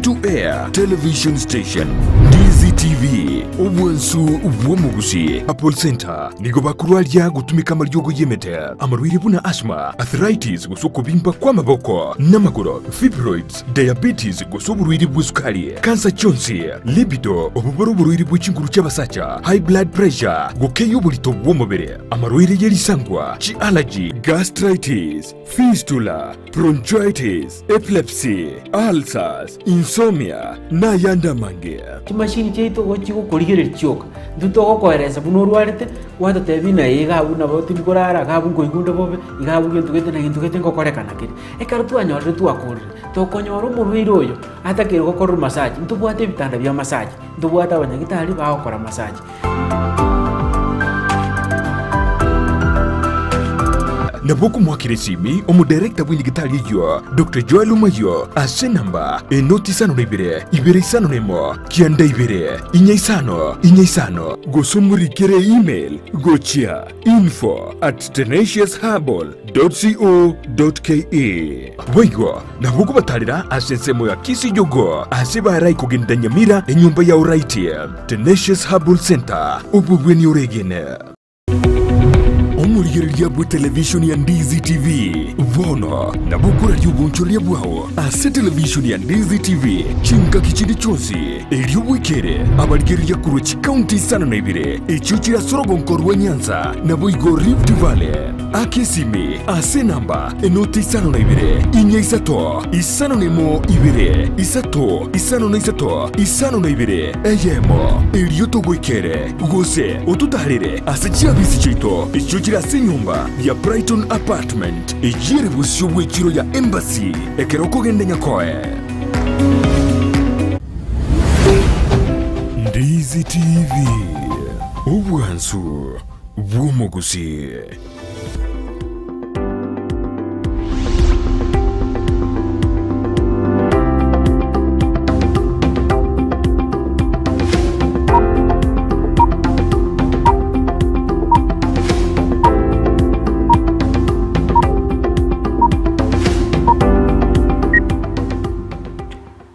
to air television station. Ndizi TV, obwansu bw'omogusi. Apple Center nigo bakorwaria gotumeka amariogo y'emete, amarwaire buna asthma, arthritis gose okobimba kw'amaboko n'amagoro, fibroids, diabetes gose oborwaire bw'esukari, kansa chionsi, libido, obo bore oborwaire bwe chinguru chi'abasacha, high blood pressure, gokeyia oborito bw'omobere, amarwaire ye risangwa, chi'allergy, gastritis, fistula, bronchitis, epilepsy, ulcers, insomnia, na ayande amange. Chimashini chiaito igo chigokorigereria chioka, intwe togokoeresa buna orwarete, gwatotebia ng'a iga abwo nabo tindi korara, iga abwo nkoigwa onde bobe, iga abwo gento gete na gento gete ngokorekana kere. Ekero twanyorire twakorire, tokonyora omorwaire oyo atakeire gokorerwa massage, ntobwate ebitanda bia massage, ntobwate abanyagitari bagokora massage. Nabo okomoakera esimi omodirector bw'enyigitari eyio, Doctor Joel Omayio, ase enamba enoti isano na ibere, ibere isano na emo, kianda ibere, inya isano, inya isano, gose omorikere email gochia info at tenaciousherbal dot co dot ke. Boigo nabo okobatarera ase ensemo ya Kisijogo ase barai kogenda Nyamira enyomba ya Oraiti, Tenacious Herbal Center, obobweni oregene. Omorigereria bwe televishoni ya Ndizi TV bono nabo okoraria obonchoreria bwao ase televishoni ya Ndizi TV chingaki chinde chionsi, erio bwekere abarigereria korwa chikaunti isano na ibere echio chire ase orogonko rwa Nyanza naboigo Rift Valley. Aka esimi ase enamba enoti isano na ibere, inya isato, isano na emo ibere, isato, isano na isato, isano na ibere, eyemo, erio togoikere, gose ototaarere ase chiabisi chiaito echio chire ase enyomba ya Brighton Apartment, eyio ere bosio bw'echiro ya Embassy, ekero okogenda Nyakoe. Ndizi TV, obwansu bw'omogusii.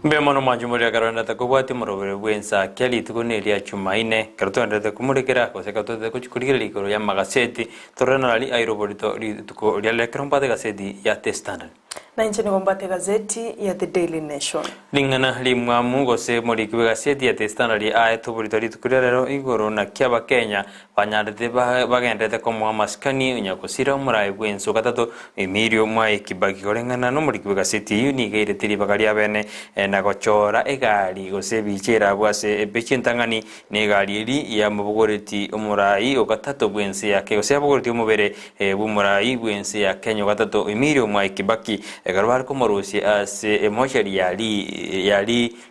Mbuya mono mwanche moria ekero oenderete kobwatia omoroberi bw'ensa kia rituko na eria Chumaine, ekero toenderete komorekera gose ekero toenderete gochia korigereria igoro y'amagaseti, torore narari aire oborito rituko riria rire ekero mbwate egaseti ya The Standard. Na inche nigo mbwate egazeti ya The Daily Nation. Ring'ana rimwamu gose omoriki bw'egaseti ya The Standard aete oborito rituko ria rero igoro naki Abakenya Banyarete bagenderete komoa amasikani onya gosira omoraai bw'ense o gatato, Emilio Mwai Kibaki. Koreng'ana nomoriki bw'egaseti eyio nigo airete ribaga riabene na gochora egari gose ebicha erabwo ase epeji entang'ani na egari eri yamobogoreti omoraai o gatato bw'ense ya Kenya gose yabogoreti omobere bw'omoraai bw'ense ya Kenya o gatato Emilio Mwai Kibaki ekero bare komorusia ase emochari ya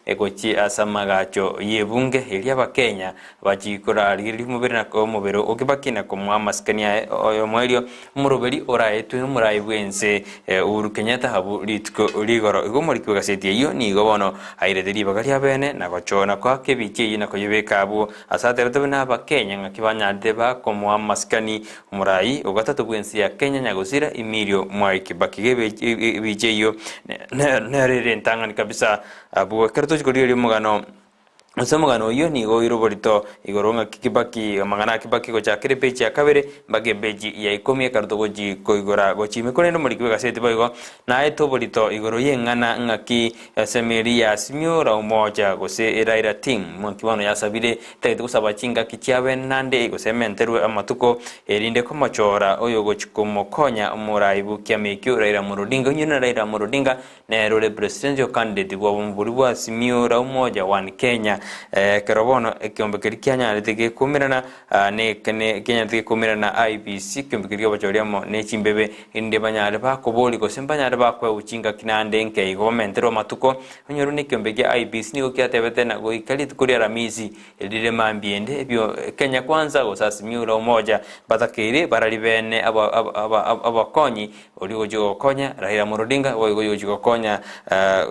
Egochia ase amagacho y'ebunge eria Abakenya bachie korarigereria omobere na omobere o Kibaki na komoa amasikani aye oyomoerio omoroberi oraetwe nomorai bw'ense Uhuru Kenyatta abwo rituko rigoro. Igo omoriki bw'egaseti eyio nigo bono airete ribaga riabene na gochora na koaka ebicha eyio na koyebeka abwo ase ateretwe buna Abakenya ng'aki banyarete bakomoa amasikani omorai ogatato bw'ense ya Kenya nyagosira Emilio Mwai Kibaki. Igo ebicha eyio nero ere entang'ani kabisa Abwo ekero tochia korigereria omogano, ase omogano oyio nigo oire oborito igoro ng'aki Kibaki, amang'ana a Kibaki gochakera epeji ya kabere mpaka epeji ya ikomi ekero togochi koigora gochia ime. Korende omoriki bw'egaseti boigo naete oborito igoro y'eng'ana ng'aki ase emeri ya Azimio la Umoja gose Raila Team ng'aki bono yasabire etagete gosaba chingaki chiabe nande gose ementerwe amatuko erinde komochora oyogochi komokonya omorai bw'ekiama ekio Raila Amolo Odinga. Oyio na Raila Amolo Odinga Nere ore presidential candidate bw'obomobori bwa Azimio la Umoja One Kenya. Ekero bono ekeombe keria kianyarete gekoumerana ne kianyarete gekoumerana na IEBC, ekeombe keria ki'obochori amo ne chimbebe, erinde banyare bakoboria gose mbanyare bakoegwa chingaki naende nke igo bamenterwe amatuko. Onye ne ekeombe kia IEBC nigo kiatebete na goika rituko ria Aramisi erire mambia ende ebio Kenya Kwanza gose Azimio la Umoja batakeire barari bene abakonyi Oria ogochia gokonya Raila Amolo Odinga, boigo oyogochia gokonya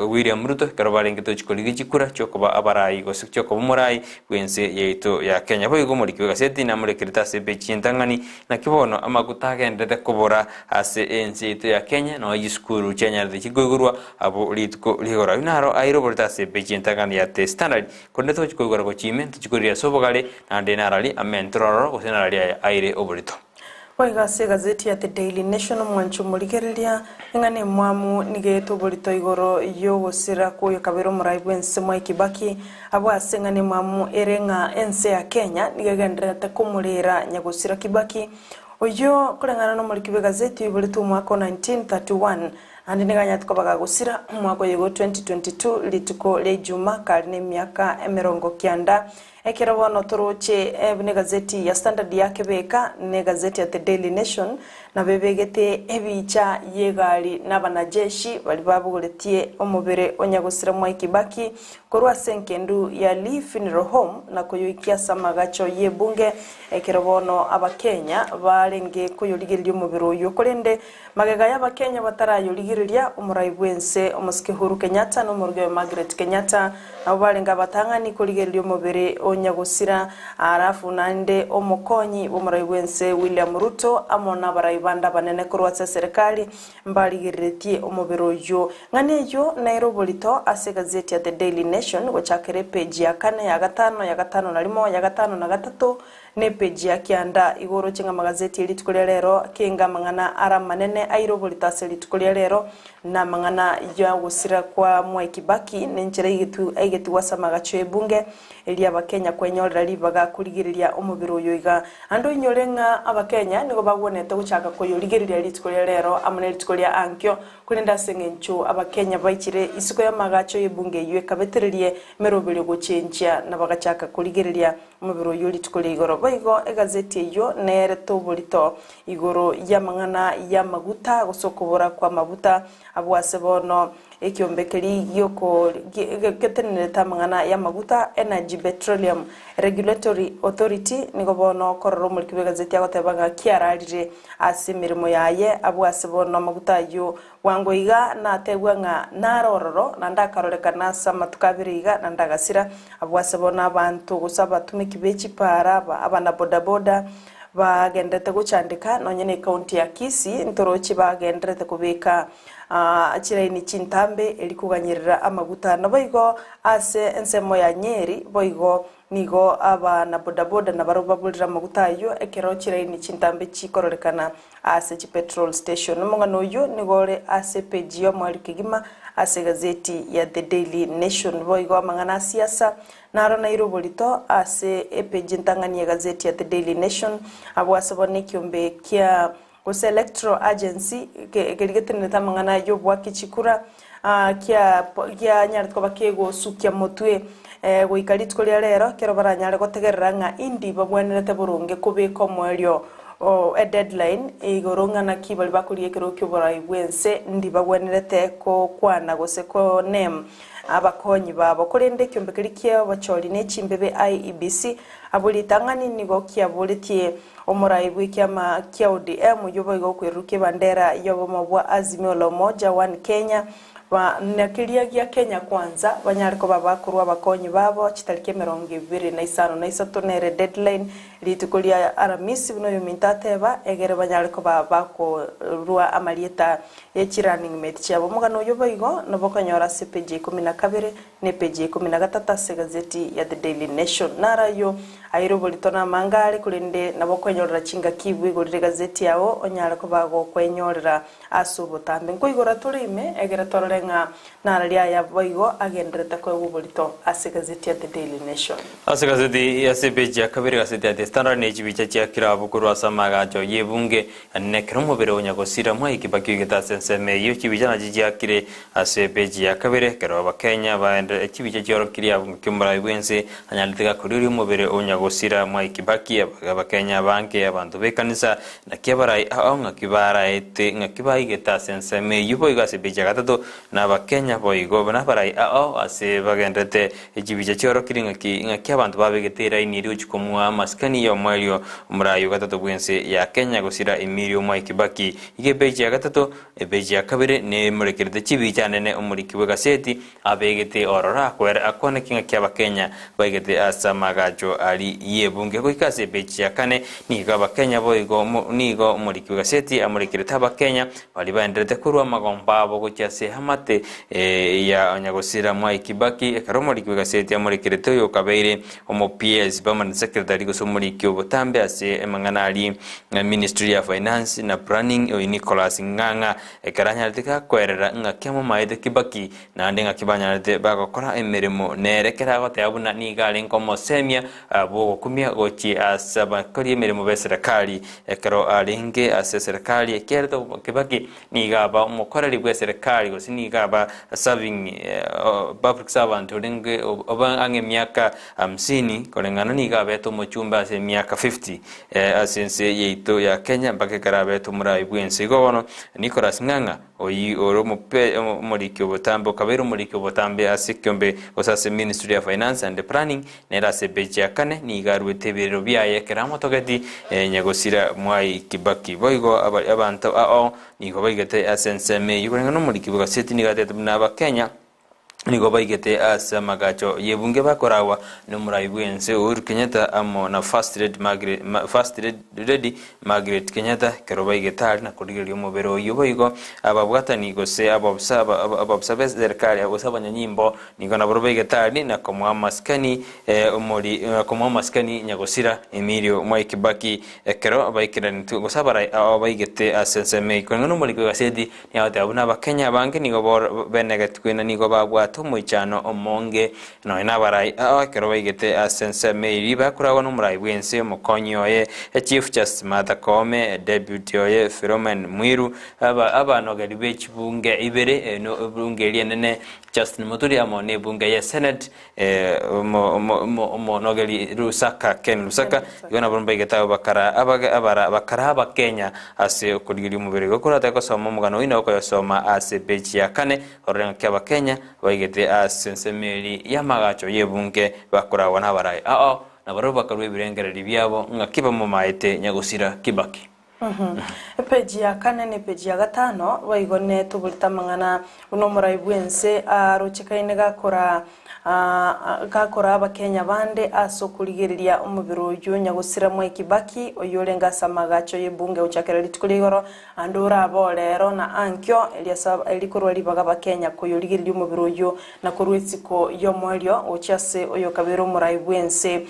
William Ruto ekero barenge tochia korigia chikura chiokoba abarai gose. Gose chiokoba omorai bw'ense yaito ya Kenya. Boigo omoriki bw'egaseti namorekerete ase epeji entang'ani, naki bono amaguta agenderete kobora ase ense yaito ya Kenya, nonya chisukuru chianyarete chikoigorwa abwo rituko rigoro. Ayio naro airoborete ase epeji entang'ani ya The Standard, korende tochi koigora gochia ime, ntochi koriria ase obogare, naende narari amentore ororo, gose narari aya aire oborito. Boigo ase egazeti ya The Daily Nation omwanchi omorigereria, eng'ana emwamu nigo etwe oborito igoro y'ogosira kw'oyokabere omorai bw'ense Mwai Kibaki, abwo ase eng'ana emwamu ere ng'a ense ya Kenya nigo egendererete komorera nyagosira Kibaki, oyio koreng'ana nomoriki bw'egazeti oiboretwe omwaka o 1931 naende nigo anyarete koba gagosira omwaka oyo igo 2022 rituko ria Ijumaa kare nemiaka emerongo kianda. Ekero bono toroche buna egazeti ya Standard yakebeka na egazeti ya The Daily Nation nabo ebegete ebicha y'egari na abanajeshi baria babogoretie omobere o nyagosira Mwai Kibaki korwa ase engendu ya Lee Funeral Home na koyoikia ase amagacho y'ebunge ekero bono abakenya barenge koyorigereria omobere oyio korende Magega y'Abakenya batarayorigereria, omorai bw'ense omosike Uhuru Kenyatta na omorugi oye Margaret Kenyatta nabwo barenge abatang'ani korigereria omobere o nyagosira, alafu naende omokonyi bw'omorai bw'ense William Ruto amo nabarai bande abanene korwa ase eserekari mbarigereretie omobere oyio. Ng'ana eyio nere oborito ase egazeti ya The Daily Nation gochakera epeji ya kane, ya gatano, ya gatano na rimo, ya gatano na gatato, Nepeji ya kianda igo oroche ng'a amagazeti e rituko ria rero kenga amang'ana are amanene aire oborito ase rituko ria rero, na amang'ana y'ogosira kwa Mwai Kibaki nenchera aigetigwe ase amagacho y'ebunge eria abakenya kwenyorera ribaga korigereria omobere oyo iga. Ande oinyore ng'a abakenya nigo bagwenerete gochaka koyorigereria rituko ria rero amo ne rituko ria ankio, korende ase eng'encho abakenya baichire isiko y'amagacho y'ebunge eyio ekabetererie emeroberio gochenchia na bagachaka korigereria Omobere oyio rituko ria igoro. Boigo egazeti eyio nerete oborito igoro y'amang'ana y'amaguta, gose okobora kw'amaguta, abwo ase bono ekiombe keria gioko getenenerete amang'ana y'amaguta, Energy Petroleum Regulatory Authority, nigo bono okorora omoriki bw'egazeti agoteba ng'a kiararire ase emeremo yaye, abwo ase bono amaguta ayio Bwango iga nategwa ng'a nare ororo, naende akarorekana ase amatuko abere iga, naende agasira. Abwo ase bono abanto gose abatumeki be chipaara aba, abana bodaboda, bagenderete gochandeka, nonye ne ekaunti ya Kisii ntoroche bagenderete kobeka chiraini chintambe eri koganyerera amaguta. Naboigo ase ensemo ya Nyeri boigo Nigo aba na bodaboda nabarabwo baborire amaguta ayio ekero chiraini chintambe chikororekana ase chipetrol station. Omong'ana oyio nigo ore ase epeji y'omweri kegima ase egazeti ya The Daily Nation. Boigo amang'ana a siasa naro naire oborito ase epeji entang'ani y'egazeti ya The Daily Nation abwo ase bono ekiombe kia gose Electoral Agency keria getenenerete amang'ana y'oboaki chikura kia kianyarete koba kegosukia motwe goika rituko ria rero ekero baranyare gotegerera ng'a indi babwenerete boronge kobeka omoerio o edeadline igoro ng'a naki baria bakorigia ekerogo ki'oborai bw'ense ndi bagwenerete kokwana gose koname abakonyi babo. Korende ekiombe keria ki'obochori ne chimbebe IEBC abwo ritang'ani nigo kiaboretie Omorai bw'ekiama kia ODM oyio boigo okwerurukia ebandera y'obomo bwa Azimio la Umoja One Kenya ba na keria gia Kenya Kwanza banyare koba bakorwa abakonyi babo chitariki emerongo ebere na isano na isato nere deadline rituko ria Aramisi buna oyominto ateba egere banyare koba bakorwa amarieta ye chi running mate chiabo. Omogano oyio boigo nabo okonyora ase epeji ya ikomi na kabere na epeji ya ikomi na gatato ase egazeti ya The Daily Nation. Naro ayio aire oborito na amanga are, korende nabo okwenyorera chingaki bwigorire egazeti yao onyare koba gokwenyorera ase obotambe. Nkoigora tore ime egere torore ng'a nararia aya boigo agenderete koegwa oborito ase egazeti ya The Daily Nation. Ase egazeti ase epeji ya kabere egazeti ya The Standard ne chibicha chia kirabu korwa ase amaagacho y'ebunge Nekero omobere o nyagosira Mwai Kibaki oigete ase ensemo eyio, chibicha nachio chiakire ase epeji ya kabere ekero Abakenya baendire chibicha chiorokirie abwo ng'aki omorai bw'ense anyarete gakorioria omobere o nyagosira Mwai Kibaki Abakenya abange abanto b'ekanisa naki abarai ao ng'aki baraete ng'aki baigete ase ensemo eyio boigo ase epeji ya gatato. Na Abakenya boigo nabarai ao ase bagenderete chibicha chiorokirie ng'aki ng'aki abanto babegete eraini eria gochia komoa amasikani y'omoerio omorai o gatato bw'ense ya Kenya gosira Emilio Mwai Kibaki. Iga epeji ya gatato, epeji ya kabere nemorekerete chibicha nene omoriki bw'egaseti abegete ororo akwere akwane ki ng'aki Abakenya baigete ase amagacho aria y'ebunge goika ase epeji ya kane nigo Abakenya boigo nigo omoriki bw'egaseti amorekerete Abakenya Baria baenderete korwa amagomba abo gochia ase amate ya nyagosira Mwai Kibaki, ekero omoriki bw'egaseti amorekerete oyo okabeire omo PS Permanent Secretary gose omoriki obotambe ase amang'ana aria Ministry ya Finance na Planning oyo Nicholas Ng'ang'a ekero anyarete gakoerera ng'aki amomaete Kibaki naende ng'aki banyarete bagokora emeremo nere ekero agoteba buna nigo arenge omosemia bw'ogokumia gochia ase abakori emeremo b'eserekari. Ekero arenge ase eserekari, ekiagera Kibaki nigo aba omokoreri bw'eserekari gose nigo aba serving public servant orenge obe ang'e emiaka hamsini koreng'ana nigo abete omochumbe ase emiaka 50 ase ense yaito ya Kenya mpaka ekero abete omorai bw'ense. Igo bono Nicholas Ng'ang'a Oyio ore omope omoriki obotambe okabeire omoriki obotambe ase ekiombe gose ase Ministry ya Finance and Planning, nere ase epeji ya kane nigo aruete ebirero biaye ekero amotogeti nyagosira Mwai Kibaki. Boigo abanto ao nigo baigete ase ensemo eyio koreng'ana nomoriki bw'egaseti nigo atebete buna abakenya Nigo baigete ase amagacho y'ebunge bakoragwa nomorai bw'ense Uhuru Kenyatta amo na First Lady Margaret, First Lady Margaret Kenyatta ekero baigete aria na korigereria omobere oyio boigo ababwatani gose abobisa abobisa be serikali gose abanyanyimbo nigo nabarobwo baigete aria na komoa amasikani omori komoa amasikani nyagosira Emilio Mwai Kibaki ekero baikeranetwe gose abarai aba baigete ase ensemo eyio. Koreng'ana nomoriki bw'egaseti Niagoteba buna Abakenya abange nigo benegetigwe na nigo babwate omoichano omonge nonya nabarai ao ekero baigete ase ensemo eria bakoragwa nomorai bwense omokonyi oye Chief Justice Martha Koome, Deputy oye Philomen Mwiru, abanogeri be chibunge ibere ebunge eria enene Justin Muturi amo nebunge ye Senate Omonogeri Lusaka, Ken Lusaka, igo nabo mbaigete abwo bakara abara bakara Abakenya ase okorigereria omobere. Igo korate gosoma omogano oyio nabo okoyosoma ase epeji ya kane orore ng'aki Abakenya baigete ase ensemo eri y'amagacho y'ebunge bakoragwa nabarai ao nabarobwo bakarua ebirengererio biabo ng'aki bamomaete nyagosira Kibaki. Epeji ya kane na epeji ya gatano boigo netoborete amang'ana buna omorai bw'ense arochekaine gakora gakora abakenya bande ase okorigereria omobere oyio nyagosira Mwai Kibaki oyio orenge ase amagacho y'ebunge gochakera rituko ria igoro ande orabe orero na ankio erio korwa ribaga abakenya koyorigereria omobere oyio na korwa isiko y'omoerio gochia ase oyokabere omorai bw'ense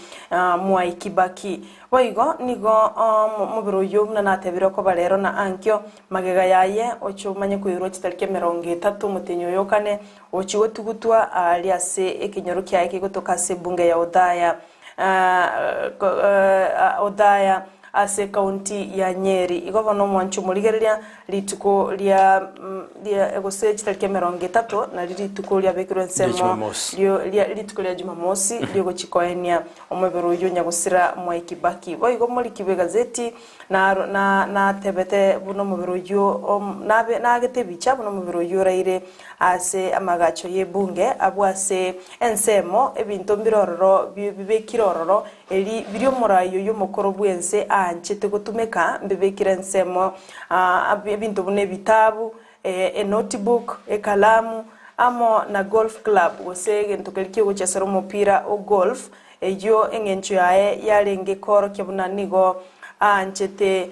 Mwai Kibaki. Boigo nigo omobere oyio buna natebire okoba rero na ankio, magega yaye oche omanye koirwa chitariki emerongo etato omotienyi oyo o kane, ochie gotugutwa aaria ase ekenyoro kiaye kegotoka ase ebunge ya Othaya, Othaya ase ekaunti ya Nyeri. Igo bono omwanche omorigereria rituko ria ria gose chitariki emerongo etato nario rituko riabekirwe ensemo Jumamosi. rio ria rituko ria Jumamosi riogochia koenia Omobere oyio nyagosira Mwai Kibaki. Boigo omoriki bw'egazeti naro na natebete buna omobere oyio om nabe naagete ebicha buna omobere oyio oraire ase amagacho y'ebunge abwo ase ensemo ebinto mbire ororo bi bibekire ororo eri biria omorai oyio omokoro bw'ense aanchete gotumeka mbibekire ensemo ebinto buna ebitabu, enotebook, ekalamu, amo na golf club, gose egento keria kiogochesera omopira o golf, eyio eng'encho yaye yarenge koorokia buna nigo aanchete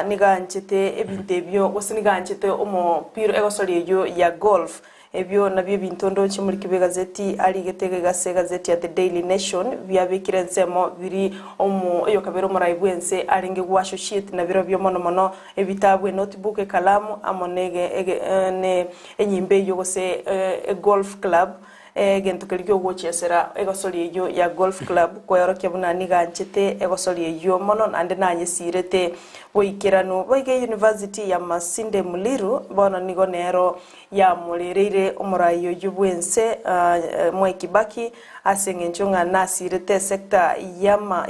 nigo aanchete ebinto ebio, gose nigo aanchete omopira egosori eyio ya golf. Ebio nabio ebinto ndoche omoriki bw'egazeti arigete iga ase egazeti ya The Daily Nation, biabekire ensemo biri omo oyokabere omorai bw'ense arenge goassociate nabirobio mono mono Ebitabu, enotebook, ekalamu, amo ne enyimba eyio gose egolf club. Egento keria kiogochiesera egosori eyio ya golf club kweorokia buna nigo anchete egosori eyio mono naende nayesiirete boikeranu. Boigo eyunivasiti ya Masinde Muliro bono nigo nero yamorereire omorai oyio bw'ense Mwai Kibaki ase eng'encho ng'a nasiirete esector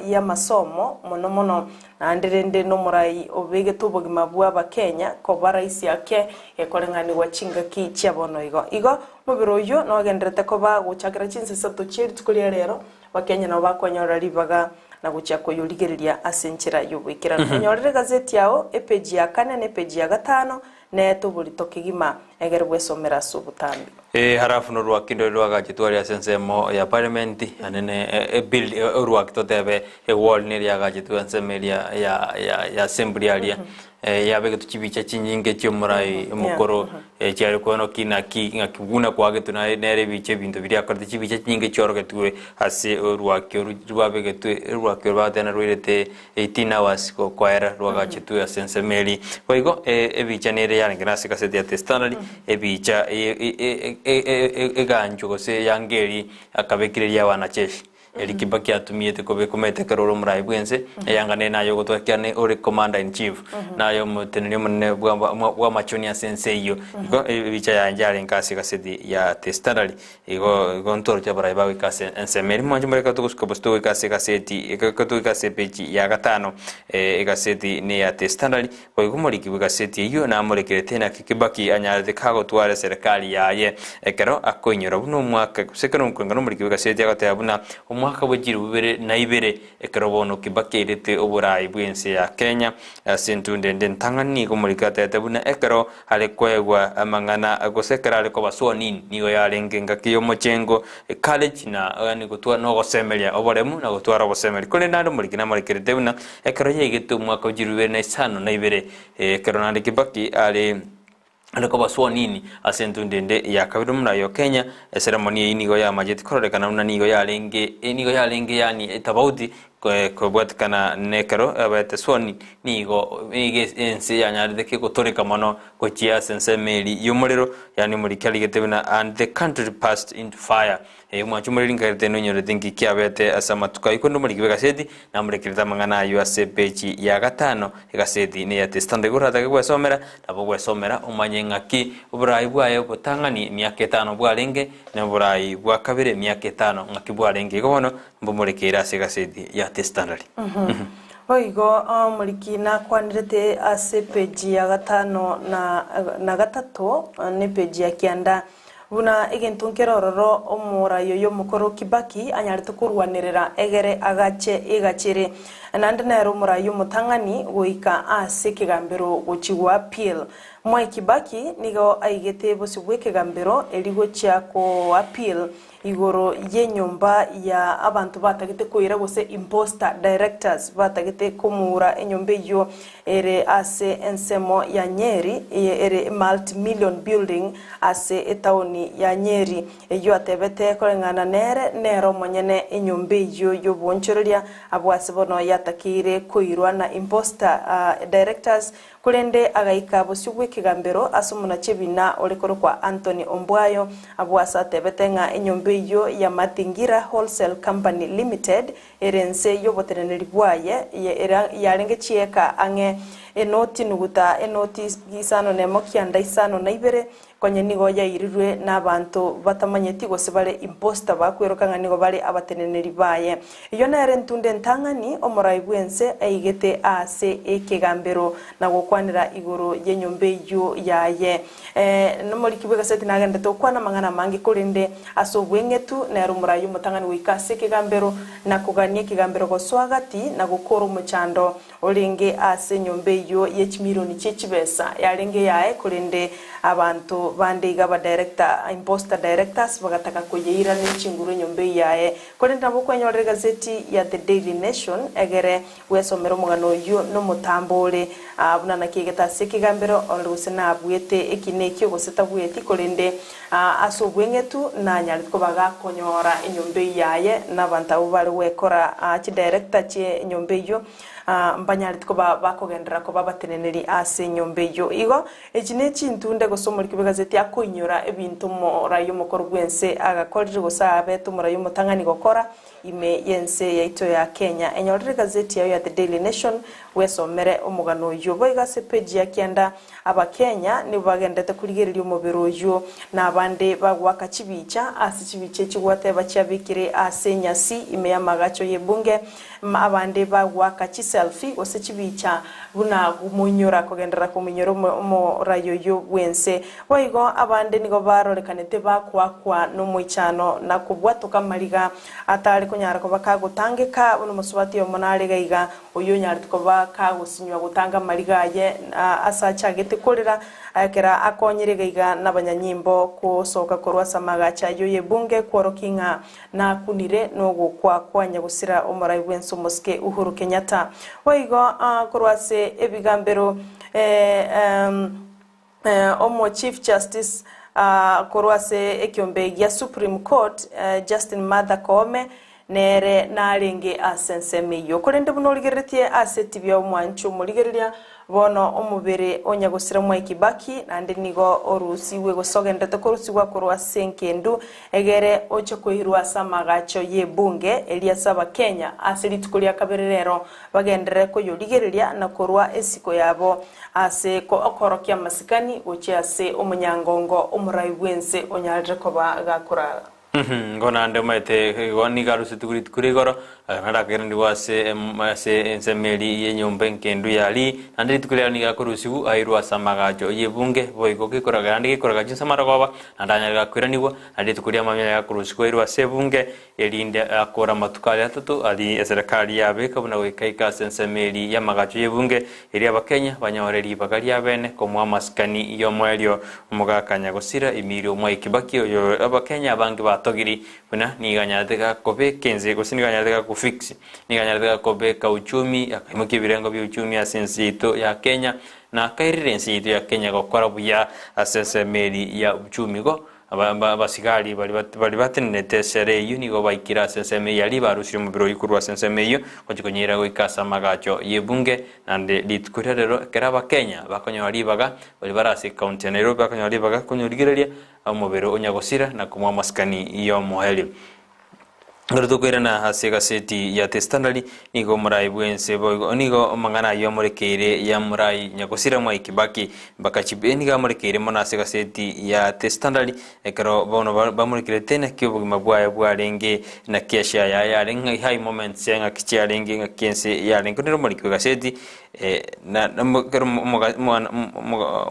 y'amasomo mono mono Naende rende nomorai obegete obogima bw'Abakenya koba raisi ake gekoreng'anigwa chingaki chia bono igo. Igo omobere oyio nogenderete koba gochakera chinsa isato chie rituko ria rero, Abakenya nabo bakonyorera ribaga na gochia koyorigereria ase enchera y'oboikeranu. Onyorere egazeti yao epeji ya kane na epeji ya gatano neete oborito kegima egere bwesomere ase obotambe. Ee, halafu norwaki ndore rwagachetwe aria ase ensemo ya parliament, naende ne ebuild orwaki totebe ewall nere yagachetwe ensemo eria ya ya ya assembly aria, yabegetwe chibicha chinyinge chia omorai omokoro chiare koenoki naki ng'aki buna kwagetwe naye nere ebicha ebinto biria akorete chibicha chinyinge chiorogetigwe ase orwaki oru rwabegetwe orwaki oru bagoteba rwairete 18 hours gokoera rwagachetwe ase ensemo eria. Boigo ebicha nere yarenge nase egaseti ya The Standard, ebicha eganchwa gose eyanga eria akabekire eria wanajeshi. Eri Kibaki atumiete kobe komete ekero ore omorai bwense, eyanga nere naye ogotwara ekiagera ne ore commander in chief, naye omoteneneri omonene bw'amachoni ase ense eyio. Igo ebicha yaye yarenge ase egaseti ya The Standard. Igo igo ntoroche abarai bagoika ase ensemo eria. Mwanche more ekero togosuka bosio togoika ase egaseti, ekero togoika ase epeji ya gatano, egaseti neya The Standard, boigo omoriki bw'egaseti eyio namorekerete naki Kibaki anyarete kagotwara eserekari yaye ekero akoinyora buna omwaka gose ekero nkoenga nomoriki bw'egaseti agoteba buna omwaka bwe chilifu bibere na ibere ekero bono Kibaki airete oborai bw'ense ya Kenya ase entunde ende entang'ani nigo omoriki atebete buna ekero Are koegwa amang'ana, gose ekero are koba sworn in, nigo yarenge engaki y'omochengo, courage na yaani gotwa nogosemeria oboremu na gotwara obosemeri. Korende naende omoriki namorekerete buna ekero yaigete omwaka o chilifu ibere na isano na ibere, ekero naende Kibaki are are koba sworn in ase entundo ende ya kabere omoraia o Kenya, eceremony eyio nigo yamacheti kororekana buna nigo yarenge nigo yarenge yaani etofauti Kobwatikana nekero abete sworn nigo nigo ense yanyarete ki gotoreka mono gochia ase ensemo eri y'omorero, yaani omoriki arigete buna and the country passed into fire. Omwancho omoreri nkagerete nonyorete nki kiabete ase amatuko ayio korende omoriki bw'egaseti namorekerete amang'ana ayio ase epeji ya gatano egaseti neya The Standard igo oratake gwesomera nabo ogwesomera omanye ng'aki oborai bwaye obotang'ani emiaka etano bwarenge na oborai bwa kabere emiaka etano ng'aki bwarenge igo bono Mbomorekeire ase egaseti ya The Standard. Boigo omoriki nakwanerete ase epeji ya gatano na na gatato na epeji ya kianda buna egento nkere ororo omorai oyo omokoro Kibaki anyarete korwanerera egere agache egachere naende nere omorai omotang'ani goika ase ekegambero gochia gwa appeal. Mwai Kibaki nigo aigete bosio bw'ekegambero eri gochia ko appeal Igoro y'enyomba ya abanto batagete koira gose imposter directors batagete komoura enyomba eyio ere ase ensemo ya Nyeri ere multi million building ase etaoni ya Nyeri eyio atebete koreng'ana nere nere omonyene enyomba eyio y'oboonchoreria abwo ase bono yatakeire koirwa na imposter directors Korende agaika bosio bw'ekegambero ase omonachebina ore korokwa Anthony Ombwayo, abwo ase atebete ng'a enyomba eyio ya Matingira Wholesale Company Limited ere ense y'oboteneneri bwaye yarenge chieka ang'e enoti nuguta enoti isano nemo kianda isano na ibere, Konye nigo yairirwe nabanto batamanyeti gose bare imposter bakweroka ng'a nigo bare abateneneri baye. Eyio nere entunda entang'ani omorai bw'ense aigete aase ekegambero na gokwanera igoro y'enyomba eyio yaye. Nomoriki bw'egaseti nagenderete gokwana amang'ana amange korende ase obweng'etu nere omorai omotang'ani goika ase ekegambero na kogania ekegambero gosoa gati na gokora omochando Orenge ase enyomba eyio ye chimilioni chie chibesa yarenge eyaye, korende abanto bande iga abadirector, imposter directors, bagataka koyeira ne chinguru enyomba eyio yaye. Korende nabo okwenyorera egazeti ya The Daily Nation egere bwesomere omogano oyio nomotambo ore buna naki egete ase ekegambero orore gose nabuete ekina ekio gose tabueti, korende ase obweng'etu nanyarete koba gakonyora enyomba eyio yaye na abanto abwo bare gwekora chidirector chie enyomba eyio. Mbanyareti koba bakogenderera koba abateneneri ase enyomba eyio. Igo, echi nechintunde gose omoriki bw'egazeti akoinyora ebinto omorai omokoro bw'ense agakorire gose abete omorai omotang'ani gokora ime y'ense yaito ya Kenya. Enyorere egazeti yao ya The Daily Nation bwesomere omogano oyio. Boigo ase epeji ya kianda Abakenya nigo bagenderete korigereria omobere oyio na abande bagoaka chibicha ase chibicha echi gwateba chiabekire ase enyasi ime y'amagacho y'ebunge. Abande bagoaka chiselfie gose chibicha buna komoinyora kogenderera komoinyora omorai oyio bw'ense. Boigo abande nigo barorekanete bakoakwa nomoichano na kobwatoka amariga atare konyara koba kagotangeka buna omosubati oyomo nare iga iga oyio onyarete koba kagosinywa gotanga amariga aye ase achagete korera ekero akonyire iga iga nabanyanyimbo gosoka korwa ase amagacho ayio y'ebunge kworokia ng'a Nakunire nogokwa kwa nyagusira omorai bw'ense omosike Uhuru Kenyatta. Boigo korwa ase ebigambero omo Chief Justice korwa ase ekiombe gia Supreme Court Justin Martha Koome nere narenge ase ensemo eyio. Korende buna origereretie ase etibia omwancho omorigereria Bono omobere o nyagosira Mwai Kibaki naende nigo orusigwe gose ogenderete korusigwa korwa ase enkendu egere oche koirwa ase amagacho y'ebunge eria ase Abakenya ase rituko ria kabere rero bagenderere koyorigereria na korwa esiko yabo ase okorokia amasikani gochia ase omonyangongo omorai bw'ense onyarire koba gakorara. Igo naende omanyete igo nigo arusetigwe rituko ria igoro, naende akairanerigwa ase ase ensemo eria y'enyomba enkendu ya Rii, naende rituko riaye nigo akorusigwa airwe ase amagacho y'ebunge, boigo gekoraga naende gekoraga chinsa marogoba, naende anyare gakoiranigwa, naende rituko ria amamia nigo akorusigwa airwe ase ebunge, erinde akore amatuko aria atato aria eserekari yabeka buna goika aike ase ensemo eria y'amagacho y'ebunge, erio Abakenya banyore ribaga riabene komoa amasikani y'omoerio Omogaka nyagosira Emilio Mwai Kibaki oyo Abakenya abange batogiri buna nigo anyarete gakobeka ense gose nigo anyarete gakofix nigo anyarete gakobeka uchumi akaimokia ebirengo bia uchumi ase ense yaito ya Kenya na akairera ense yaito ya Kenya gokora buya ase ensemo eri ya uchumi igo Abasigari baria baria batenenete esere eyio nigo baikire ase ensemo eyio aria barusirie omobere oyio korwa ase ensemo eyio gochia konyeira goika ase amagacho y'ebunge. Naende rituko riria rero ekero Abakenya bakonyora ribaga, baria bare ase ekaunti ya Nairobi bakonyora ribaga konyorigereria omobere o nyagosira na komoa amasikani y'omoerio. Ekero tokoirana ase egaseti ya The Standard, nigo omorai bw'ense boigo nigo amang'ana ayio amorekeire ya morai nyagosira Mwai Kibaki mpaka chibe nigo amorekeire mono ase egaseti ya The Standard ekero bono bamorekerete naki obogima bwaye bwarenge naki eshare yaye yarenge ng'ai high moments ng'aki chiarenge ng'aki ense yarenge nere omoriki bw'egaseti Ekero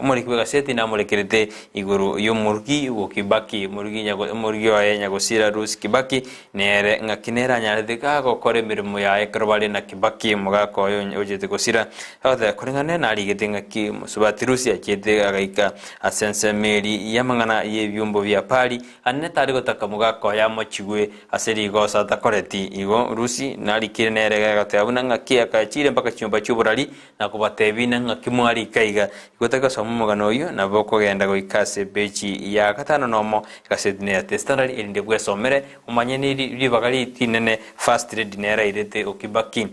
omoriki bw'egaseti namorekerete igoro y'omorugi bwo Kibaki, omorugi oye nyagosira Lucy Kibaki, nere ng'aki nere anyarete gagokora emeremo yaye ekero bare na Kibaki omogaka oye ochete gosira. Agoteba koreng'ana nere narigete ng'aki mosubati Lucy achiete agaika ase ensemo eria y'amang'ana y'ebiombo bia Pali, aye tari gotaka mogaka oye amochigwe Ase rigoso atakoreti igo, Rusi narikire nere agateba buna ng'aki akachire mpaka chinyomba chi'oborari na kobatebia ng'aki mwarika iga. Igo otari gosoma omogano oyio, nabo okogenda goika ase epeji ya gatano nomo egaseti ya The Standard erinde bwesomere omanye ne ribaga rinene First Lady nere airete o Kibaki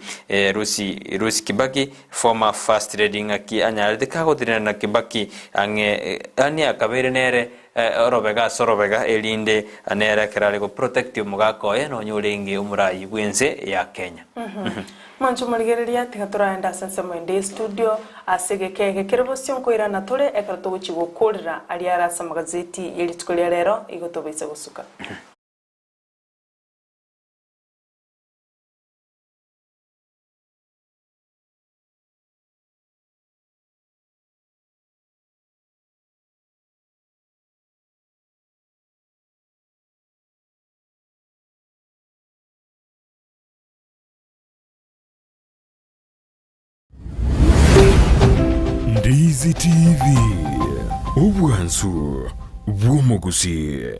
Lucy Lucy Kibaki former First Lady ng'aki anyarete kagotenena na Kibaki ang'e yaani akabeire nere Orobega ase orobega, erinde nere ekero are goprotect omogaka oye nonya orenge omorayi bw'ense ya Kenya. Mwanche omorigereria, tiga toraende ase ensemo ende y'estudio ase egeka eke kere bosio nkoirana tore ekero togochia gokorera aria are ase amagazeti ye rituko ria rero igo tobaise gosuka. Ndizi TV, obwansu bw'omogusii.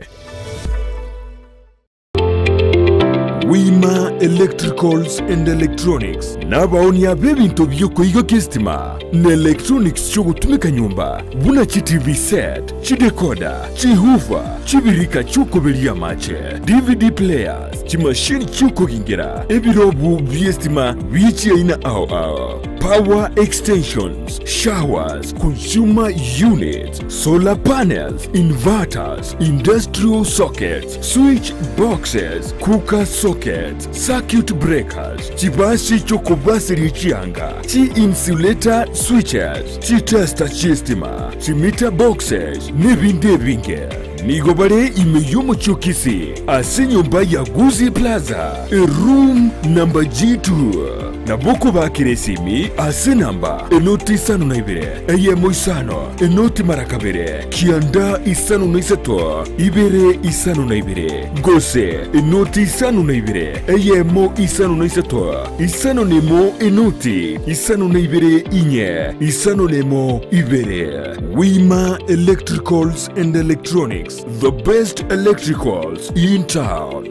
Wima Electricals and Electronics nabaonia b'ebinto bi'okoigokia esitima na electronics chi'ogotumeka nyomba buna chi TV set, chidecoder, chihoofer, chibirika chi'okoberia amache, DVD players, Chimashini chi'okogingera ebirobu bi'estima bie chiaina ao ao, power extensions, showers, consumer units, solar panels, inverters, industrial sockets, switch boxes, cooker sockets, circuit breakers, chibasi chi'okobaseria chianga, chi-insulator switches, chitester chi'estima, chimeter boxes, nebinde ebinge. Nigo bare ime y'omochie o Kisii ase enyomba ya Gusii Plaza, eroom number G2. Nabo okobakera esimi ase enamba enoti isano na ibere, eyemo isano, enoti mara kabere, kianda isano na isato, ibere isano na ibere, gose enoti isano na ibere, eyemo isano na isato, isano na emo enoti isano na ibere inye, isano na emo ibere. Wima Electricals and Electronics, the best electricals in town.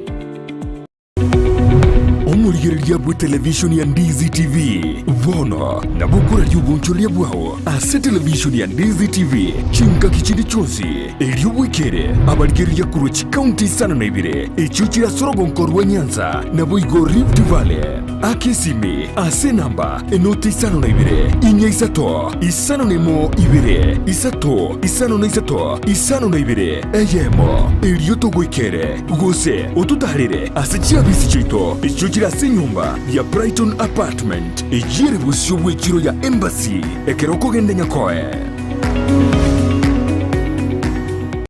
Omorigereria bwe televishoni ya Ndizi TV bono nabo okoraria obonchoreria bwao ase televishoni ya Ndizi TV chingaki chinde chionsi erio bwekere abarigereria korwa chikaunti isano na ibere echio chire ase orogonko rwa Nyanza naboigo Rift Valley. Aka esimi ase enamba enoti isano na ibere, inya isato, isano na emo ibere, isato, isano na isato, isano na ibere, eyemo, erio togoikere, gose ototaarere ase chiabisi chiaito echio chire ase enyomba ya Brighton Apartment, eyio ere bosio bw'echiro ya Embassy, ekero okogenda Nyakoe.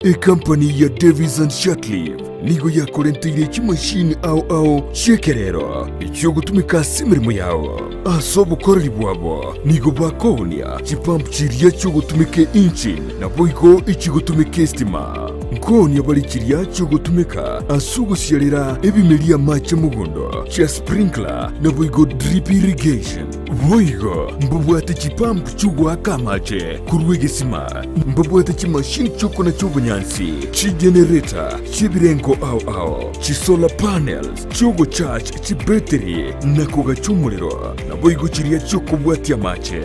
Ekampani ya Davis and Shirtliff Nigo yakorenteire chimashini ao ao chi'ekerero echi'ogotumeka ase emeremo yao. Ase obokoreri bwabo nigo bakoonia chipump chiria chi'ogotumeka engine, naboigo echigotumeka estima. Nkoonia bare chiria chi'ogotumeka ase ogosiarera ebimeria amache mogondo, chia sprinkler, naboigo drip irrigation. Boigo mbabwate chipump chi'ogoaka amache korwa egesima, mbabwate chimashini chi'okonacha obonyansi, chigenereta chi'ebirengo ao ao, chisolar panels chi'ogocharge chibetiri na kogacha omorero, naboigo chiria chi'okobwatia amache.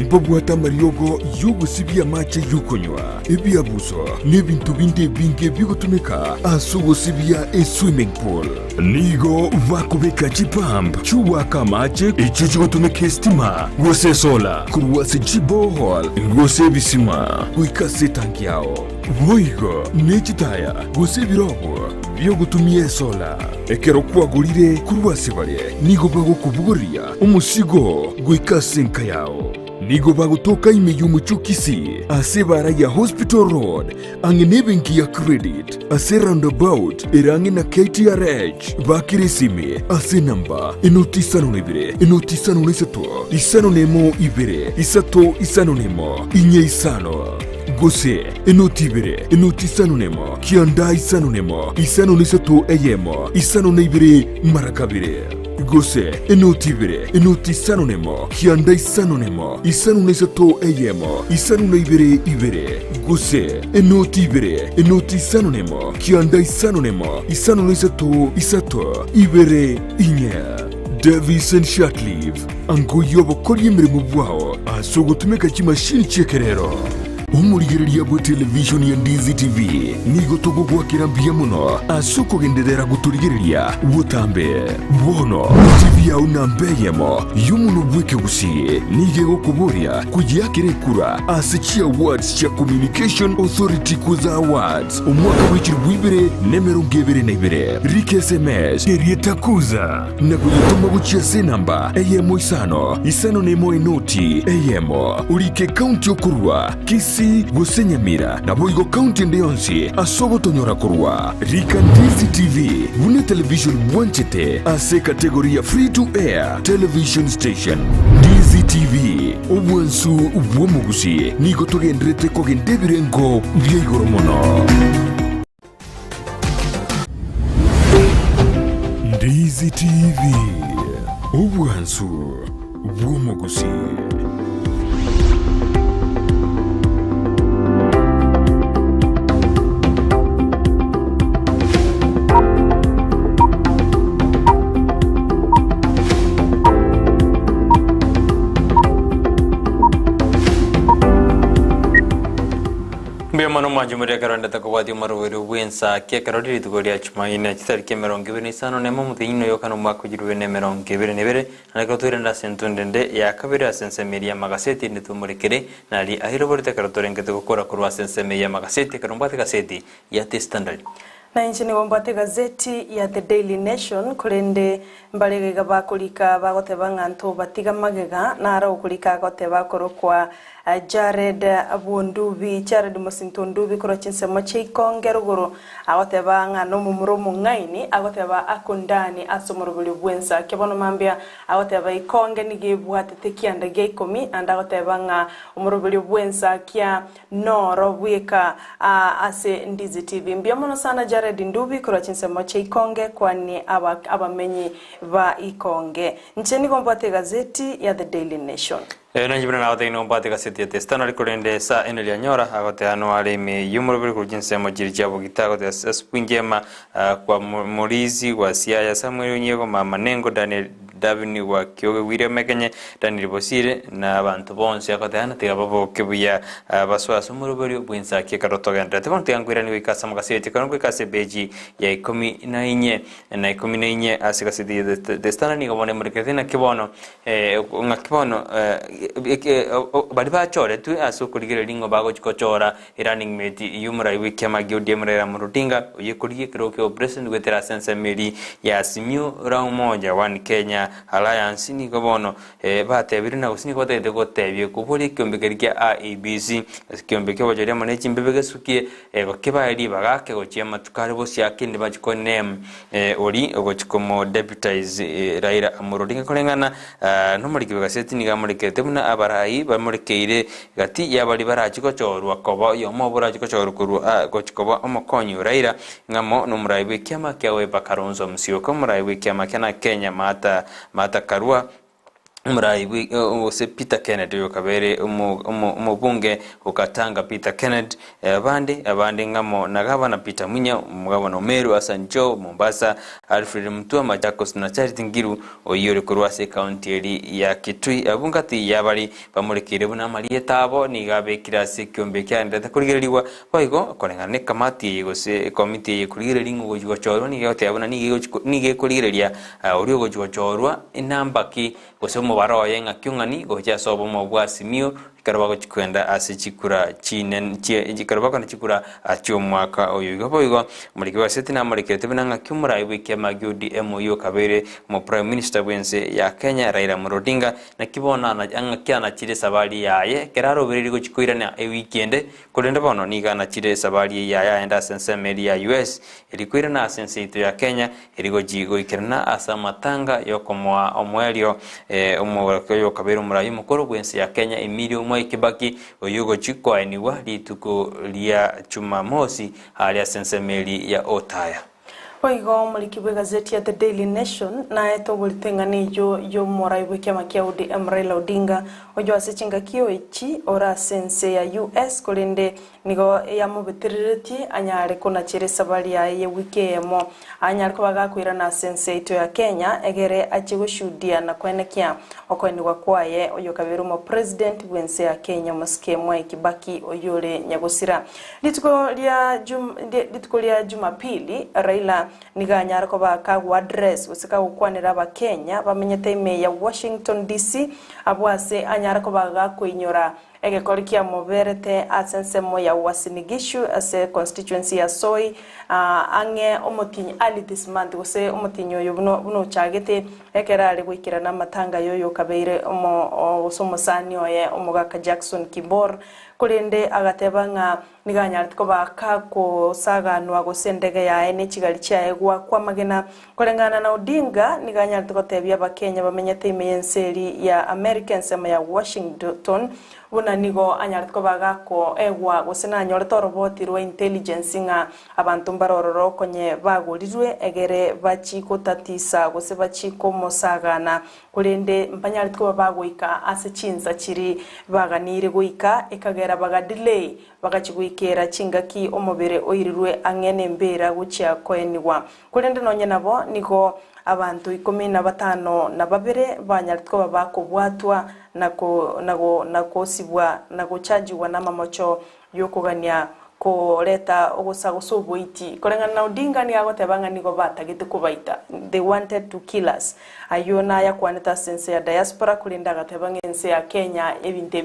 Mbabwate amariogo y'ogosibia amache y'okonywa, ebiabuso, na ebinto binde ebinge bigotumeka ase ogosibia eswimming pool. Nigo bakobeka chipump chi'ogoaka amache echio chigotumeka esitima gose esola korwa ase chiborehole gose ebisima goika ase etanki yao. Boigo ne chitaya gose ebirogo bi'ogotumia esola. Ekero kwagorire korwa ase bare, nigo bagokobogoria omosigo goika ase enka yao. Nigo bagotoka ime y'omochie o Kisii ase ebaara ya Hospital Road ang'e nebenki ya Credit ase roundabout ere ang'e na KTRH. Bakera esimi ase enamba enoti isano na ibere, enoti isano na isato, isano na emo ibere, isato isano na emo, inye isano. Gose enoti ibere, enoti isano nemo, kianda isano nemo, isano na isato eyemo, isano na ibere mara kabere. Gose enoti ibere, enoti isano nemo, kianda isano nemo, isano na isato eyemo, isano na ibere ibere. Gose enoti ibere, enoti isano nemo, kianda isano nemo, isano na isato isato ibere inye. Davison Shirtliff, angoyia obokoria emeremo bwao ase ogotumeka chimashini chi'ekerero. Omorigereria bwe televishoni ya Ndizi TV nigo togogoakera mbuya mono ase okogenderera gotorigereria botambe. Bono TV yao namba eyemo y'omonwa bw'ekegusii nigo egokoboria koyeakera ekura ase chiawards chia Communication Authority Kuza Awards omwaka bw'echilifu ibere na emerongo ebere na ibere. Rika SMS erieta Kuza na koyetoma gochia ase enamba eyemo isano isano na emo enoti eyemo, orike ekaunti okorua, Kisii gose Nyamira, naboigo kaunti ende yonsi ase ogotonyora korwa. Rika Ndizi TV buna etelevision bwanchete ase ekategori ya Free to Air Television Station. Ndizi TV, obwansu bw'omogusi, nigo togenderete kogenda ebirengo bia igoro mono. Ndizi TV, obwansu bw'omogusii. Mbuya. Mbuya mono mwanche moria ekero ndete kobwatia omoroberi bw'ensaki ekero rituko ria Jumaine chitariki 25 omotienyi oyo kana omwaka o 2022 na ekero twairande ase entundende ya kabere ase ensemo eria y'amagaseti ende twamorekere nari airoborete ekero torengete gokora korwa ase ensemo eye y'amagaseti ekero mbwate gaseti ya The Standard. Na inche nigo mbwate gazeti ya The Daily Nation korende mbarega iga bakorika bagoteba ng'a nto batiga magega naro okorika agoteba akorokwa Jared Bundubi Jared Mosinto Ndubi korwa chinsemo chia Ikonge rogoro agoteba ng'a nomomura omong'aini agoteba akundani ase omorobori bwensa kebono mambia agoteba Ikonge nigo ebwatete kianda gia 10 ande agoteba ng'a omorobori bwensa kia noro bweka ase Ndizi TV. Mbuya mono sana Jared Ndubi korwa chinsemo chia Ikonge kwani abamenyi ba Ikonge. Inche nigo mbwate egazeti ya The Daily Nation. Nanche buna nagotebia nigo mbwate egazeti ya The Standard korende esa ene rianyora agoteha noare ime y'omoroberi korwa chinsemo chiria chia Bogita agoteha asubuhi njema kwa Morizi gwa Siaya Samuel Onyiego Mama Nengo Daniel Davini gwa Kioge William Ekenye Daniel Bosire na abanto bonsi agoteha na tiga baboke buya basoe ase omoroberi bw'ensaki ekero togenderete. Bono tiga nkoiranie goika ase amagaseti ekero ngoika ase epeji ya 14 na 14 ase egaseti ya The Standard nigo bono emorekerete naki bono ng'aki bono baria bachoretwe ase okorigereria ng'a bagochia gochora erunning mate y'omorai bw'ekiama gia ODM Raila Amolo Odinga oyio ekorigia ekerogo kia obopresident goetera ase ensemo eria ya Azimio la Umoja One Kenya Alliance nigo bono batebire na gose nigo batagete gotebia koboria ekiombe keria kia IEBC ase ekiombe kia obochori amo ne chimbebe gesukie kebae ribaga ake gochia amatuko are bosio ake bachie koname ori ogochia komo deputize Raila Amolo Odinga koreng'ana nomoriki bw'egaseti nigo amorekerete buna abarai bamorekeire gati y'abari barachi gochorwa koba oyomo obo orachi gochorwa korwa gochi koba omokonyi o Raila ng'amo nomorai bw'ekiama kia Wiper Kalonzo Musyoka omorai bw'ekiama kia na Kenya Martha Martha Karua omorai gose Peter Kenneth oyo okabere omobunge okatanga Peter Kenneth abande abande ng'amo na gavana Peter Munya omogavana o Meru Hassan Joho Mombasa Alfred Mutua Machakos na Charity Ngiru oyio ore korwa ase ekaunti eri ya Kitui abwo ngati yabari bamorekeire buna amarieta abo nigo abekire ase ekiombe kiaenderete korigereriwa boigo koreng'ana na ekamati eye gose ekomiti eye korigereria ng'a ogochi gochorwa nigo egoteba buna nigo ekorigereria oria ogochi gochorwa enamba ki gose omobaro oye ng'aki ong'ani gocha ase obomo bwa Azimio ekero bagochi kogenda ase chikura chinene ekero bakogenda chikura chi'omwaka oyo. Igo boigo omoriki bw'egaseti namorekerete buna ng'aki omorai bw'ekiama gia ODM oyio okabeire omoprime minister bw'ense ya Kenya Raila Amolo Odinga naki bono ng'aki anachire esabari yaye ekero arobereiri gochi koirana ewiki ende korende bono nigo anachire esabari eye yaye aende ase ensemo eria ya US eri koirana ase ense yaito ya Kenya eri gochi goikerana ase amatanga y'okomoa omoerio omorake oyo okabeire omorai omokoro bw'ense ya Kenya Emilio Mwai Kibaki oyio ogochi koaenigwa rituko ria Jumamosi aria ase ensemo eri ya Othaya. Boigo omoriki bw'egazeti ya The Daily Nation naete oborito eng'ana eyio y'omorai bw'ekiama kia ODM Raila Odinga oyio ase chingaki echi ore ase ense ya US korende nigo yamobetereretie anyare konachera esabari yaye y'ewiki eyemo anyare koba gakoirana ase ense yaito ya Kenya egere achie goshuhudia na koenekia okoenigwa kwaye oyo kabere omopresident bw'ense ya Kenya omosike Mwai Kibaki oyio ore nyagosira. Rituko ria rituko ria Jumapili Raila nigo anyare koba kagoaddress gose kagokwanera abakenya bamenyete ime ya Washington DC abwo ase anyare koba gakoinyora egekori kiamoberete ase ensemo ya Uasin Gishu ase constituency ya Soy ang'e omotinyi early this month gose omotinyi oyo buna ochagete ekero are goikerana amatanga yoyo okabeire gose omosani oye omogaka Jackson Kibor korende agateba ng'a nigo anyarete koba kakosaganwa gose endege yaye ne chigari chiaye gwakwa amagena koreng'ana na Odinga nigo anyarete gotebia abakenya bamenyete ime y'ense eri ya America ensemo ya Washington buna nigo anyarete koba gakoegwa gose nanyorete oroboti rwa intelligence ng'a abanto mbarororo konye bagorirwe egere bachi gotatisa gose bachi komosagana korende mbanyarete koba bagoika ase chinsa chiri baganire goika ekagera bagadelay bagachi goikera chingaki omobere oirirwe ang'e nembera gochia koenigwa korende nonye nabo nigo abantu 52 banyarete koba bakobwatwa na kosibwa na gochajiwa na amamocho yokogania Koreta ogosagosa oboiti. Koreng'ana na Odinga nigo agoteba ng'a nigo batagete kobaita, they wanted to kill us. Ayio nayakwanete ase ense ya diaspora korende agateba ng'a ense ya Kenya ebinto ebi.